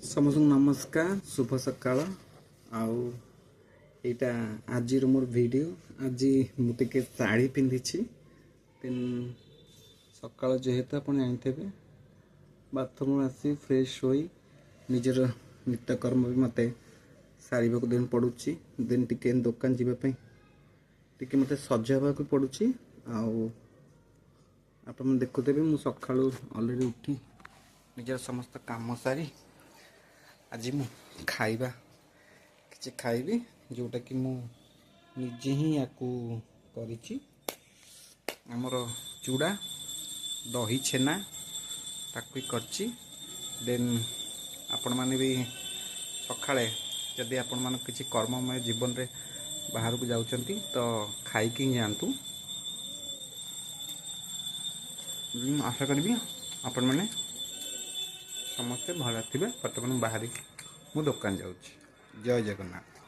ସମସ୍ତଙ୍କୁ ନମସ୍କାର, ଶୁଭ ସକାଳ। ଆଉ ଏଇଟା ଆଜିର ମୋର ଭିଡ଼ିଓ। ଆଜି ମୁଁ ଟିକେ ଶାଢ଼ୀ ପିନ୍ଧିଛି। ଦେନ୍ ସକାଳ ଯେହେତୁ ଆପଣ ଜାଣିଥିବେ, ବାଥରୁମ୍ରୁ ଆସି ଫ୍ରେଶ୍ ହୋଇ ନିଜର ନିତ୍ୟକର୍ମ ବି ମୋତେ ସାରିବାକୁ ଦେନ୍ ପଡ଼ୁଛି। ଦେନ୍ ଟିକେ ଦୋକାନ ଯିବା ପାଇଁ ଟିକେ ମୋତେ ସଜ ହେବାକୁ ପଡ଼ୁଛି। ଆଉ ଆପଣମାନେ ଦେଖୁଥିବେ, ମୁଁ ସକାଳୁ ଅଲରେଡ଼ି ଉଠି ନିଜର ସମସ୍ତ କାମ ସାରି ଆଜି ମୁଁ ଖାଇବା କିଛି ଖାଇବି, ଯେଉଁଟାକି ମୁଁ ନିଜେ ହିଁ ୟାକୁ କରିଛି। ଆମର ଚୁଡ଼ା ଦହି ଛେନା, ତାକୁ ହିଁ କରିଛି। ଦେନ୍ ଆପଣମାନେ ବି ସକାଳେ ଯଦି ଆପଣମାନଙ୍କ କିଛି କର୍ମମୟ ଜୀବନରେ ବାହାରକୁ ଯାଉଛନ୍ତି ତ ଖାଇକି ହିଁ ଯାଆନ୍ତୁ। ମୁଁ ଆଶା କରିବି ଆପଣମାନେ ସମସ୍ତେ ଭଲ ଥିବେ। ବର୍ତ୍ତମାନ ବାହାରିକି ମୁଁ ଦୋକାନ ଯାଉଛି। ଜୟ ଜଗନ୍ନାଥ।